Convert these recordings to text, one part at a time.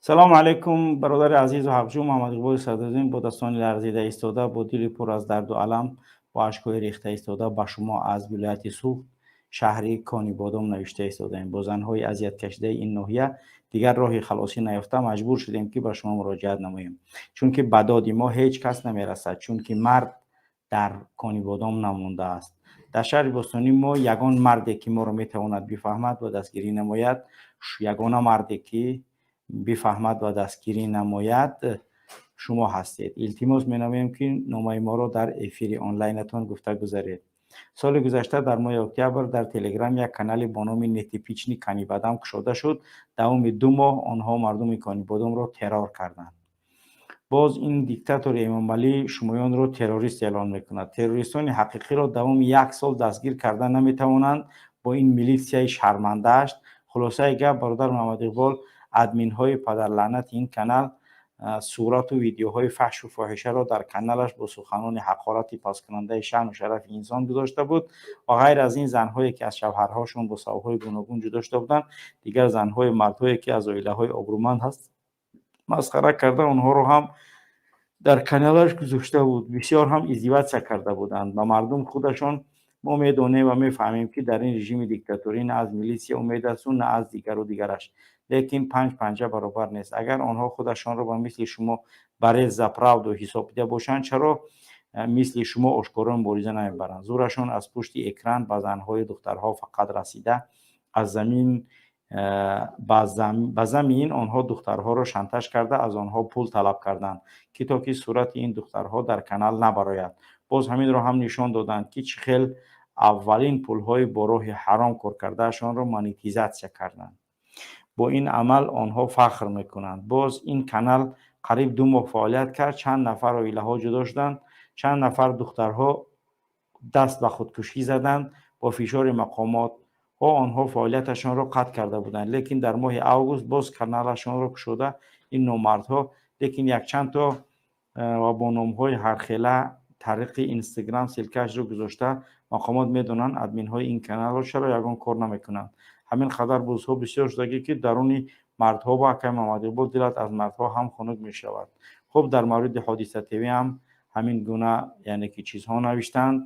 Салому алайкум, бародари азизу ҳақҷӯ Муҳаммадиқболи Садриддин. Бо дастони ларзида истода, бо дили пур аз дарду алам, бо ашкҳои рехта истода ба шумо аз вилояти Суғд, шаҳри Конибодом навишта истодаем. Бо занҳои азияткашидаи ин ноҳия дигар роҳи халосӣ наёфта, маҷбур шудем, ки ба шумо муроҷиат намоем, чунки ба доди мо ҳеҷ кас намерасад, чунки мард дар Конибодом намондааст. Дар шаҳри бостонӣ мо ягон марде, ки моро метавонад бифаҳмад ва дастгирӣ намояд, ягона марде, ки бифаҳмад ва дастгирӣ намояд, шумо ҳастед. Илтимос менамоем, ки номаи моро дар эфири онлайнатон гуфта гузаред. Соли гузашта дар моҳи октябр дар Телеграм як канале бо номи «Нетипичный Канибадам» кушода шуд. Давоми 2 моҳ онҳо мардуми Конибодомро террор карданд. Боз ин диктатори Эмомалӣ шумоёнро террорист эълон мекунад. Террористони ҳақиқиро давоми як сол дастгир карда наметавонанд бо ин милитсияи шармандааш. Хулосаи гап, бародар Муҳаммадиқбол, админҳои падарлаънати ин канал сурату видеоҳои фаҳшу фоҳишаро дар каналаш бо суханони ҳақорати пасткунандаи шаъну шарафи инсон гузошта буд ва ғайр аз ин, занҳое, ки аз шавҳарҳошон бо сабабҳои гуногун ҷудо шуда буданд, дигар занҳои мардҳое, ки аз оилаҳои обрӯманд ҳаст, масхара карда, онҳоро ҳам дар каналаш гузошта буд. Бисёр ҳам издеваться карда буданд ба мардум худашон. Мо медонем ва мефаҳмем, ки дар ин режими диктаторӣ на аз милитсия умед асту, на аз дигару дигараш, лекин панҷ панҷа баробар нест. Агар онҳо худашонро ба мисли шумо борец за правду ҳисобида бошанд, чаро мисли шумо ошкоро мубориза намебаранд? Зӯрашон аз пушти экран ба занҳои духтарҳо фақат расида, аз замин ба замин онҳо духтарҳоро шантаж карда, аз онҳо пул талаб карданд, ки то ки сурати ин духтарҳо дар канал набарояд. Боз ҳаминро ҳам нишон доданд, ки чӣ хел аввалин пулҳои бо роҳи ҳаром коркардаашонро монетизатсия карданд. Бо ин амал онҳо фахр мекунанд. Боз ин канал қариб 2 моҳ фаъолият кард. Чанд нафар оилаҳо ҷудо шуданд, чанд нафар духтарҳо даст ба худкушӣ заданд. Бо фишори мақомотҳо онҳо фаъолияташонро қатъ карда буданд, лекин дар моҳи август боз каналашонро кушода ин номардҳо, лекин якчанд то ва бо номҳои ҳархела тариқи Инстаграм ссылка шро гузошта. Мақомот медонанд админҳои ин каналро, чаро ягон кор намекунанд? Ҳамин қадар бузҳо бисёр шудагӣ, ки даруни мардҳо ба акай Муҳаммадиқбол дилат аз мардҳо ҳам хунук мешавад. Хуб, дар мавриди Ҳодиса ТВ ҳам ҳамин гуна, яъне ки, чизҳо навиштанд.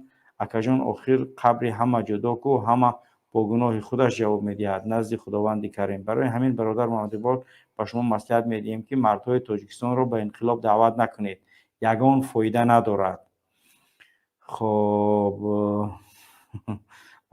Акаҷон, охир қабри ҳама ҷудо ку, ҳама бо гуноҳи худаш ҷавоб медиҳад назди Худованди Карим. Барои ҳамин, бародар Муҳаммадиқбол, ба шумо маслиҳат медиҳем, ки мардҳои Тоҷикистонро ба инқилоб даъват накунед, ягон фоида надорад. Хоб,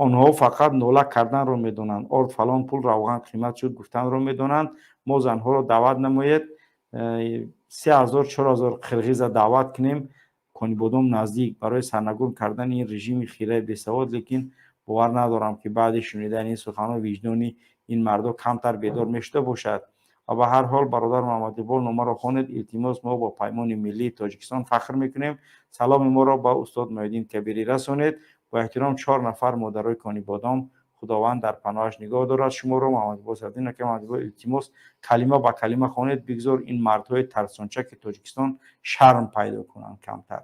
онҳо фақат нола карданро медонанд, орд фалон пул, равған қимат шуд гуфтанро медонанд. Мо занҳоро даъват намоед, 3000, 4000 қирғиза даъват кунем Конибодом наздик барои сарнагун кардани ин режими хираи бесавод. Лекин бовар надорам, ки баъди шунидани ин суханҳо виҷдони ин мардо камтар бедор мешуда бошад. Ва ба ҳар ҳол, бародар Муҳаммадиқбол, номаро хонед, илтимос. Мо бо Паймони миллии Тоҷикистон фахр мекунем. Саломи моро ба устод Муҳиддин Кабирӣ расонед. Бо эҳтиром, чор нафар модарои Конибодом. Худованд дар паноҳаш нигоҳ дорад шуморо. Муҳаммадиқбол Садриддин. Ака Муҳаммадиқбол, илтимос, калима ба калима хонед. Бигзор ин мардҳои тарсончаки Тоҷикистон шарм пайдо кунанд камтар.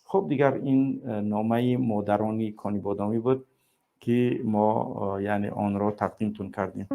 Хуб, дигар ин номаи модарони конибодомӣ буд, ки мо яъне онро тақдимтон кардем.